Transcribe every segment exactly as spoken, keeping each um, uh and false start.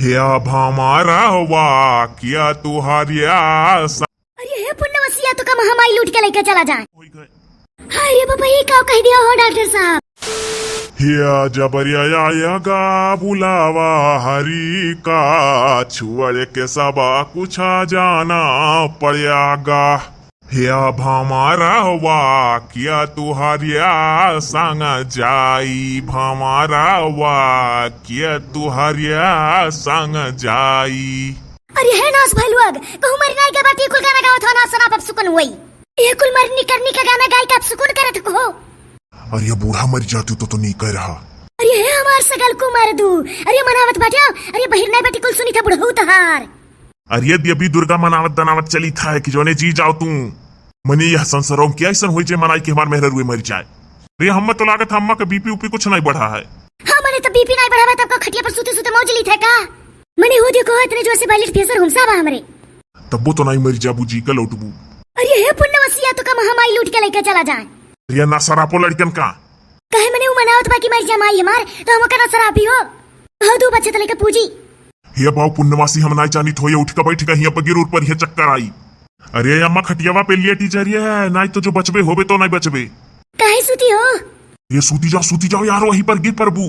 हे भमरवा, किया तुहरिया सा- अरे हे पुन्नवसिया, तो का महामाई लूट के लेके चला जाए। होई गए। हाय रे बाबा, ये का कह दिया हो डॉक्टर साहब? हे जबरिया आएगा बुलावा हरि का, छुअड़ के सबा कुछ जाना पड़ेगा। हे भमरवा, किया तुहरिया संग जाई, भमरवा, किया तुहरिया संग जाई। अरे हे नास भलुअग, कहूँ मरी नाई के बाटी कुल गाना गावत हो, नास सराप अब सुकन हुई। ये कुल मरनी करनी का गाना गाई का अब सुकून करत हो। अरे ये बूढ़ा मर जातू तो, तो नी कह रहा। अरे हे हमार सगल को मार दू। अरे मनावत बाट्या, अरे बहिर नाई बाटी कुल सुनी था बुढ़ऊ तहार। अरे देवी दुर्गा मनावत दनावत चली था कि जोने जी जाओ तू। मने यह संसारों में क्या ऐसन होई जे मनाई कि हमार मेहररुए मर जाए? अरे हम्मा तो लागत हम्मा का बीपी उपी कुछ नाई बढ़ा है। हाँ मने तो बीपी नाई बढ़ा है, तब का खटिया पर सूते सूते मौज ली थे का? मने हो देखो इतने जोर से बैलेट फेसर हुमसा बा हमरे। तब्बो तो नाई मर जाबू जी का लौटबू। अरे हे पुन्नवसिया, तो का महामाई लूट के लेके चला जाए। अरे ना सरापो लड़कन का। काहे मने उ मनावत बा कि मर जा माई हमार, तो हम ओकरा सरापी हो। हो दू बच्चे तो लेके पूजी। हे बाऊ पुन्नवासी, हम नाई जानित हो, ये उठ के बैठ गई, अब गिर उर पर ये चक्कर आई। अरे अम्मा खटियावा पे लेटी जा रही है, नाई तो जो बचबे होबे तो नाई बचबे। काहे सूती हो? ये सूती जाओ, सूती जाओ यार, वहीं पर गिर परबू।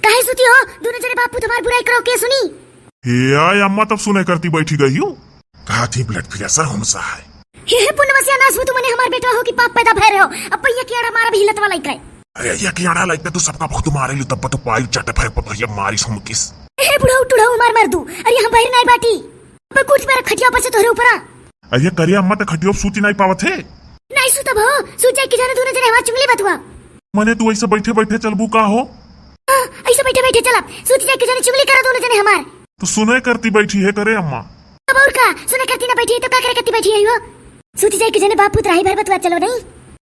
काहे सूती हो? दोनों जने बापू तुम्हार बुराई करो के सुनी? हे आय अम्मा, तब सुने करती बैठी गई हूँ। कहा थी ब्लड प्रेशर हुमसा है। हे, हे पुन्नवसिया नास में तू मने हमार बेटवा हो कि पाप पैदा भय रहो। अब पहिया के आड़ा मारा भी हिलत वाला ही का। अरे ये के आड़ा लाइक तू सबका बहुत मारे लू, तब तो पायु चट भय पर भैया मारी सुमकिस। हे बुढ़ऊ टुढ़ऊ मार मार दू। अरे हम बहिर नाई बाटी। पर कूद पर खटिया पर से तोहरे ऊपर आ। अरे करे अम्मा, तो खटियो सूती नाई पावत है। नाई सुतब हो, सूत जाए कि जाने दोनों जने हमार चुंगली बतुआ। मने तू ऐसे बैठे बैठे चलबू का हो? हाँ, ऐसे बैठे बैठे चलब। सूत जाए कि जाने चुगली करा दोनों जने हमार। तो सुने करती बैठी है करे अम्मा। अब और का, सुने करती ना बैठी है तो का करे करती बैठी है वो? सूत जाए कि जाने बाप पुत्र आई भर बतुआ चलो नहीं।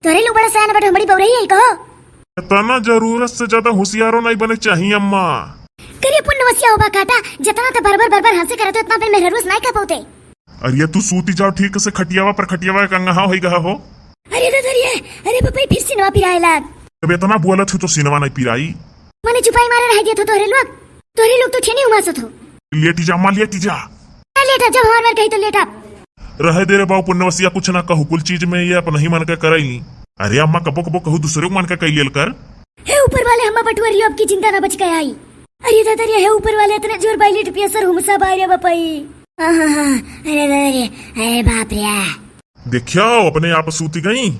तोरे लोग बड़ा सयान बड़ो, हमारी बउरही है कहो। इतना जरूरत से ज्यादा होशियारो नहीं बने चाहिए अम्मा। करे पुन्नवसिया होबा काटा, जितना तो बरबर बरबर हमसे करत हो, उतना फिर मेहररुस नहीं खा पाते। अरे तू सूती जाओ ठीक से खटियावा पर, खटियावा कंगहा होई गहा हो। अरे दादा रे, अरे बाप रे, फिर सिनवा पिराए लाग। अब इतना बोलत हो तो सिनवा नहीं पिराई। मने चुपाई मारे रह गए तो तोहरे लोग, तोहरे लोग तो छेनी उमासत हो। लेटी जा अम्मा, लेटी जा। ना लेटा, जब हमार मर गई तो लेटा। रहे दे रे बाऊ पुन्नवसिया, कुछ ना कहू, कुल चीज में ये अपना ही मन का करैली। अरे अम्मा, कबो कबो कहू दूसरे मन का कई लेल कर। हे ऊपर वाले, हम्मा बटुअरियो अब की जिंदा ना बच के आई। अरे दादा रे, हे ऊपर वाले, इतने जोर बाइलेट पियसर हुमसा बाय रे बपई। हाँ, हाँ, हाँ, अरे दादा रे, अरे बाप रे। देखिया, अपने आप सूती गई।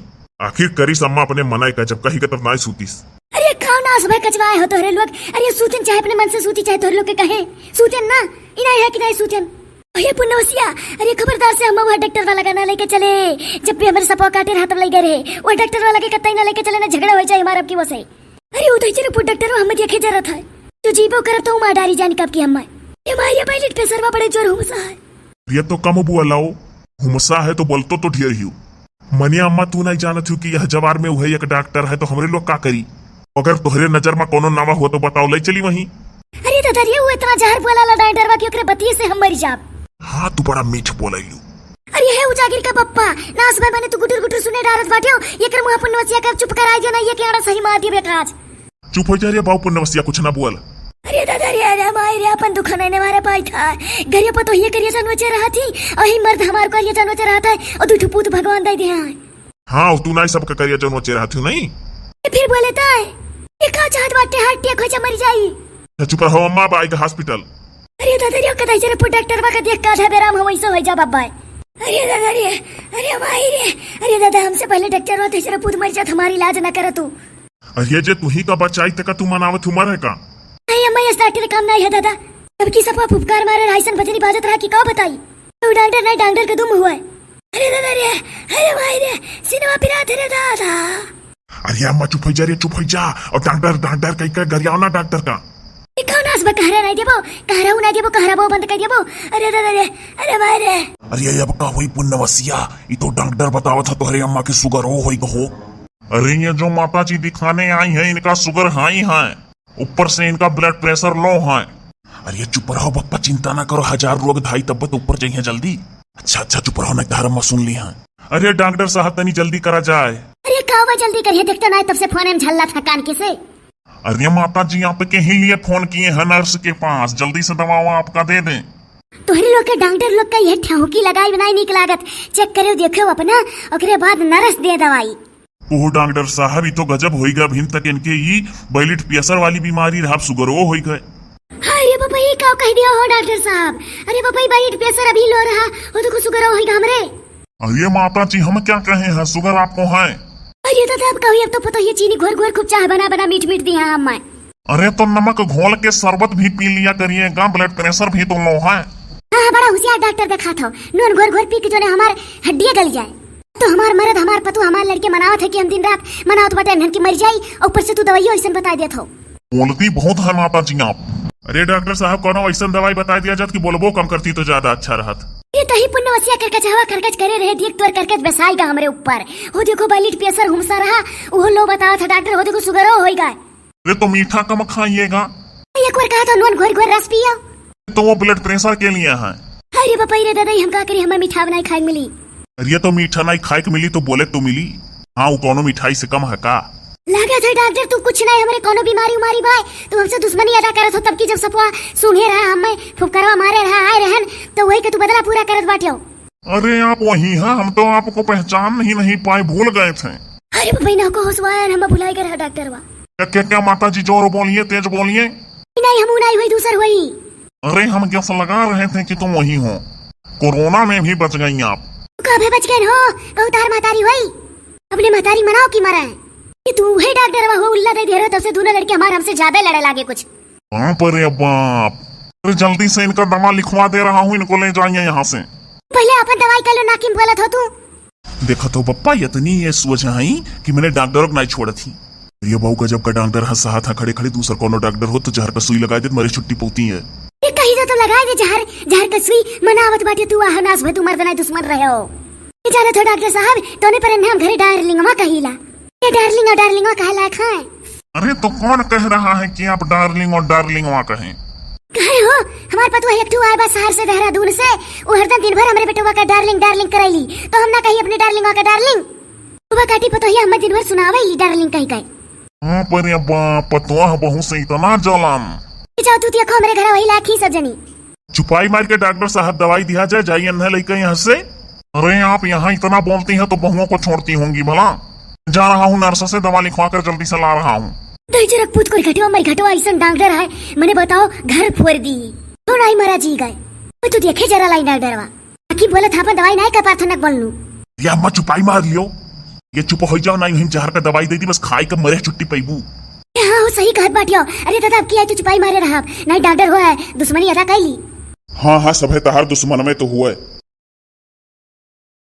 आखिर करिस अम्मा अपने मनाई का, जब कही का तब नाई सूतीस। अरे काव नास भय कचवाए हो तोहरे लोग। अरे सूतन चाहे अपने मन से सूती, चाहे तोहरे लोग के कहे सूतन ना, इनाई है कि नाई सूतन। अरे पुन्नवसिया, अरे खबरदार से हम वह डॉक्टर वाला का ना लेके चले। जब भी हमारे सपवा काटे रहा तब ले गए रहे, वह डॉक्टर वाला के कतई ना लेके चले, ना झगड़ा हो जाए हमारा अब की वो से। अरे उधर जरा पुट डॉक्टर हम देखे जरा था, तो जीबो करब तो मार डारी जान कब की हम। ये मारिया पायलट पे सरवा बड़े जोर हुमसा है। ये तो कम बोलाओ, हुमसा है तो बोलतो तो ढेर ही। मनिया अम्मा, तू नहीं जानत हो कि यह जवार में वह एक डॉक्टर है, तो हमरे लोग का करी? अगर तोहरे नजर में कोनो नवा हो तो बताओ, ले चली वहीं। अरे दादा रे, वो इतना जहर बोला ला डॉक्टर बा कि ओकरे बतिये से हम मर जाब। हाँ, तू बड़ा मीठ बोलैलू। अरे हे उजागिर का पप्पा, नास भाई मने तू गुटुर गुटुर सुने डारत बाट्यो, ये कर मुहा पुन्नवसिया कर चुप कराई दियो ना, ये के आड़ा सही मार दियो बेटा आज। चुप हो जा रे बाऊ पुन्नवसिया, कुछ ना बोल। अरे दादा रे, अरे माई रे, अपन दुख नहीं मारे पाई था। घरे पर तो ये करिए जानवचे रहा थी, और ही मर्द हमार करिए जानवचे रहा था, और दू ठो पूत भगवान दे दिया है। हाँ, तू नाई सबका करिया जौन वच्चे रहत हूँ, नहीं? ये फिर बोले ताय, ये का चाहत बाटे, हार्ट अटैक हो जा, मर जाई। अच्छा, चुप रहो अम्मा, अब आएगा हॉस्पिटल। अरे दादा रे, कदाई जरा पुट डॉक्टर बा का देख का था बेराम हो, वैसे हो जा बाबा। अरे दादा रे, अरे माई रे, अरे दादा, हमसे पहले डॉक्टर होते जरा पूत मर जात, हमारी इलाज ना करत तू। अरे जे तुही का बचाई तका तू मनावत हूँ मरे का? नहीं अम्मा, ये डॉक्टर काम नहीं है दादा। अब की सब उपकार मारे राइसन बजरी बाजत रहा कि का बताई। तो डॉक्टर नहीं, डॉक्टर के दुम हुआ है। अरे दादा रे, अरे भाई रे, सिनेमा पिरात रे दादा। अरे अम्मा चुप हो जा रे, चुप हो जा। और डॉक्टर, डॉक्टर कहीं का गरियाओ ना डॉक्टर का। ये कौन आस बा, कहरा नहीं देबो, कहरा हूँ नहीं देबो, कहरा वो बंद कर देबो। अरे दादा रे, अरे भाई रे। अरे अब का हुई पुन्नवसिया, ये तो डॉक्टर बतावत था तोहरे अम्मा के सुगर हो होई हो। अरे ये जो माता जी दिखाने आई है, इनका सुगर हाई है, ऊपर से इनका ब्लड प्रेशर लो है। अरे चुप रहो बप्पा, चिंता ना करो, हजार रोग धाई तब तो ऊपर जाइए जल्दी। अच्छा अच्छा चुप रहो, नहीं तार अम्मा सुन ली है। अरे डॉक्टर साहब तनी जल्दी करा जाए। अरे कावा जल्दी करिए, देखते ना तब से फोन में झल्ला था कान के से। अरे माता जी, आपके ही लिए फोन किए हैं नर्स के पास, जल्दी से दवा ववा आपका दे दें। तोहरे लोग के डॉक्टर लोग का यह ठेहुकी लगाई बनाई नीक लागत। चेक करेउ, देखेउ अपना, ओकरे बाद नर्स दे दवाई। ओहो डॉक्टर साहब, ई तो गजब होई गए, अभिन तक इनके ई ब्लड प्रेशर वाली बीमारी रहा, अब सुगरो होई गए। हाय रे बाबा, ये का कह दिया हो डॉक्टर साहब? अरे बाबा, ये ब्लड प्रेशर अभी लो रहा, वो तो कुछ सुगरो होई गए हमरे। अरे माता जी, हम क्या कहे हैं, सुगर आपको है? अरे दादा, अब कही, अब तो पता ही चीनी घोर घोर खूब चाह बना बना मीठ मीठ दी है हम। अरे तो नमक घोल के शरबत भी पी लिया करिएगा, ब्लड प्रेशर भी तो लो है। हाँ, हाँ, बड़ा होशियार डॉक्टर देखात हो। नून घोर घोर पी के जोने हमार हड्डियाँ गल जाए। तो हमार मरद, हमार पतु, हमार लड़के मनावत है कि हम दिन रात मनावत बाटे इन्हन की मर जाई, और ऊपर से तू दवाइयो ऐसन बताई देत हो। बोलती बहुत है माता जी आप। अरे डॉक्टर साहब, कोनो ऐसन दवाई बताई दिया जात कि बोलबो कम करती तो ज्यादा अच्छा रहत। ये तही पुण्यवसिया करकचहवा करकच करे रहे, देख तोर करकच बेसाई गा हमरे ऊपर। हो देखो ब्लड प्रेशर हुमसा रहा, उहो लो बतावत है डॉक्टर, हो देखो सुगरो होई गा। अरे तो मीठा कम खाइएगा। एक बार कहा तो नून घोर घोर रस पियो। तो वो ब्लड प्रेशर के लिए है। अरे बापा रे दादा, हम का करी, हमें मीठा नहीं खाए मिली। अरे तो मीठा नहीं खाए के मिली तो बोले तो मिली। हाँ, वो कोनो मिठाई से कम है का? लागत है डॉक्टर, तू कुछ नहीं, हमरे कोनो बीमारी उमारी बाय, तू हमसे दुश्मनी अदा करत हो। तब की जब सपवा सूंघे रहा, हमें फुफकरवा मारे रहा, आए रहन, तो वही के तू बदला पूरा करत बाटियो। अरे आप वही हैं, हम तो आपको पहचान ही नहीं पाए, भूल गए थे। अरे बापा, ना को होसवायन, हम भुलाई गए रहा डॉक्टरवा। क्या, क्या, क्या माता जी, जोर बोलिए, तेज बोलिए। नहीं, हम नहीं हुई, दूसर हुई। अरे हम guess लगा रहे थे कि तुम वही हो, कोरोना में भी बच गई आप। कबे बच गए हो? कहू तार महतारी हुई, अपने महतारी मनाओ कि मरे। ये तू है डॉक्टरवा हो, उल्ला दे दे रहे हो, तब से दोनों लड़के हमारे हमसे ज्यादा लड़े लागे कुछ। बाप रे बाप। अरे जल्दी से इनका दवा लिखवा दे रहा हूँ, इनको ले जाइए यहाँ से। पहले अपन दवाई कर लो, नाकिम बोलत हो तू। देखत हो पप्पा, इतनी ये सोच है कि मैंने डॉक्टरों को नहीं छोड़त ही। ये बहु गजब का डॉक्टर है, साथ है खड़े खड़े, दूसर कोनो डॉक्टर हो तो जहर का सुई लगाई दे, मरे छुट्टी पौती है। ये कही तो, तो लगाई दे जहर, जहर का सुई, मनावत बाटे तू, आह नास भे तू मर्द नहीं दुश्मन रहे हो। ये जाने तो डॉक्टर साहब, तोने पर हम घरे डार्लिंगवा कहीला। ये डार्लिंग और डार्लिंगवा कहे लायक है? अरे तो कौन कह रहा है कि आप डार्लिंग और डार्लिंगवा कहें? कहे हो, हमार पतुआ एक ठू आए बा शहर से देहरादून से, वो हरदम दिन भर हमरे बेटवा का डार्लिंग डार्लिंग करैली, तो हम ना कही अपने डार्लिंगवा का डार्लिंग। वो काटी पतोहिया हमें दिन भर सुनावे ई डार्लिंग कही कही। हाँ, पर ये बा-, पतोह बहू से इतना जलन। ये जाओ तू देखो हमरे घर वही लायक ही सब जनी। चुपाई मार के डॉक्टर साहब दवाई दिया जाए, जाइए अन्हे लइके यहाँ से। अरे आप यहाँ इतना बोलती हैं तो बहुओं को छोड़ती होंगी भला। जा रहा हूँ नर्स से दवा लिखवा कर जल्दी से ला रहा हूँ। दही जरक पूत कोर घटवा मर घटवा ऐसन डॉक्टर है, मने बताओ घर फोड़ दी। तो नहीं मरा जी गए। वो तू देखे जरा लाई डॉक्टरवा। बाकी बोले था अपन दवाई नहीं कर पार थनक बोलनू। या अम्मा चुपाई मार लियो। ये चुप हो जाओ, नहीं हम जहर का दवाई दे दी, बस खाई के मरे छुट्टी पैबू। हाँ, हो सही कहत बाटियो। अरे दादा, अब की आई तू चुपाई मारे रहब। नहीं डॉक्टर हो है, दुश्मनी अदा कैली। हाँ, हाँ, सब है तहार दुश्मन में तो हुआ है।